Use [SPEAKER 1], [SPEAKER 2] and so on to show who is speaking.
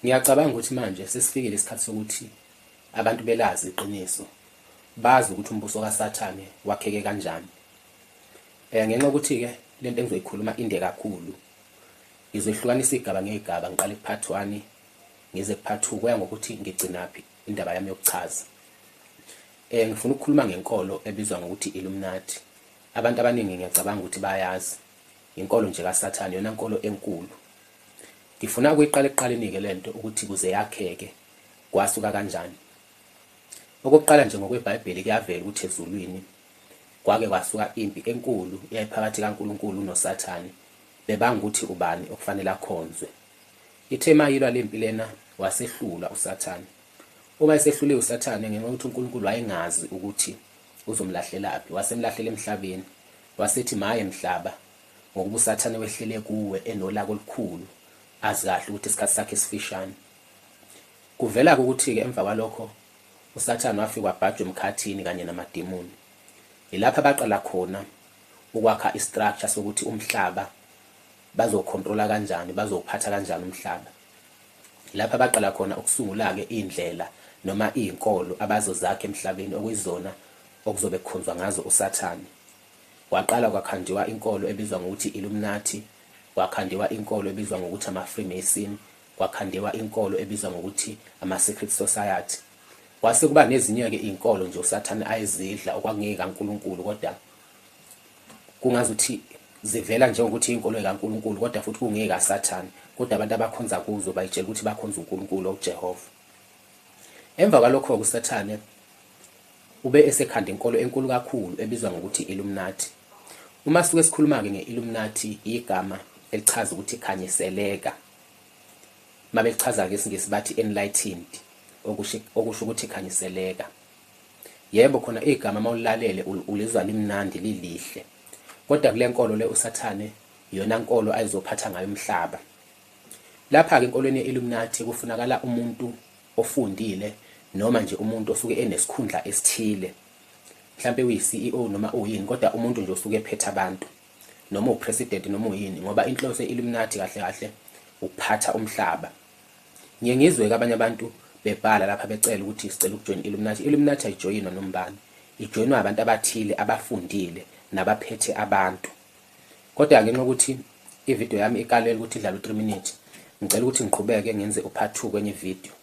[SPEAKER 1] Ngiyacabanga ukuthi manje sesifikile isikhathi sokuthi abantu belazi iqiniso, bazi ukuthi umbuso kaSathane wakheke kanjani. Ngenxa yokuthi-ke lento engizoyikhuluma inde kakhulu, ngizoyihlukanisa igaba ngey'gaba, ngiqale ku-part 1 ngize ku-part 2 kuya ngokuthi ngigcinaphi indaba yami yokuchaza. Ngifuna ukukhuluma ngenkolo ebizwa ngokuthi Illuminati. Abantu abaningi ngiyacabanga ukuthi bayazi. Inkolo nje kaSathane, iyona nkolo enkulu. Ngifuna ukuyiqala ekuqaleni-ke lento ukuthi kuze yakheke kwasuka kanjani. Okokuqala nje ngokweBhayibheli kuyavela ukuthi ezulwini kwake kwasuka impi enkulu eyayiphakathi kaNkulunkulu noSathane bebanga ukuthi ubani okufanele akhonzwe. Ithe mayilwa lempi lena wasehlulwa uSathane. Uma esehluliwe uSathane ngenxa yokuthi uNkulunkulu wayengazi ukuthi uzomlahlelaphi, wasemlahlela emhlabeni. Wasethi maye mhlaba ngokuba uSathane wehlele kuwe enolaka olukhulu azi kahle ukuthi isikhathi sakhe sifishane. Kuvela-ke ukuthi-ke emva kwalokho uSathane wafika wabhajwa emkhathini kanye namademoni. Yilapho abaqala khona ukwakha i-structure sokuthi umhlaba bazowukhontrola kanjani, bazowuphatha kanjani umhlaba. Lapho abaqala khona ukusungula-ke iy'ndlela noma iy'nkolo abazozakha emhlabeni okuyizona okuzobe kukhonzwa ngazo uSathane. Kwaqala kwakhandiwa inkolo ebizwa ngokuthi Illuminati, kwakhandiwa inkolo ebizwa ngokuthi ama-Freemason, kwakhandiwa inkolo ebizwa ngokuthi ama-Secret Society. Kwase kuba nezinye-ke iy'nkolo nje uSathane ayezidla okwakungekaNkulunkulu kodwa kungazuthi zivela njengokuthi inkolo kaNkulunkulu kodwa futhi kungekaSathane, kodwa abantu abakhonza kuzo bayitshela ukuthi bakhonza uNkulunkulu uJehova. Emva kwalokho-ke uSathane ube esekhanda inkolo enkulu kakhulu ebizwa ngokuthi Illuminati. Uma sisuke sikhuluma-ke nge-Illuminati igama elichaza ukuthi khanyiseleka. Uma belichaza ngesiNgisi bathi enlightened, okusho okusho ukuthi khanyiseleka. Yebo khona igama uma ulilalele ulizwa limnandi lilihle. Kodwa kule nkolo le uSathane iyona nkolo ayizophatha ngayo umhlaba. Lapha-ke enkolweni ye-Illuminati kufunakala umuntu ofundile noma nje umuntu osuke enesikhundla esithile. Mhlampe uyi-CEO noma uyini kodwa umuntu nje osuke ephethe abantu noma upresident noma uyini ngoba inhloso ye-Illuminati kahle kahle ukuphatha umhlaba. Ngiye ngizwe-ke abanye abantu bebhala lapha becela ukuthi sicela ukujoyina i-Illuminati. I-Illuminati ayijoyinwa nombani. Ijoyinwa abantu abathile abafundile nabaphethe abantu. Kodwa ngenxa yokuthi ividiyo yami ikalelwe ukuthi idlale u-3 minutes, ngicela ukuthi ngiqhubeke ngenze u-part 2 kwenye ividiyo.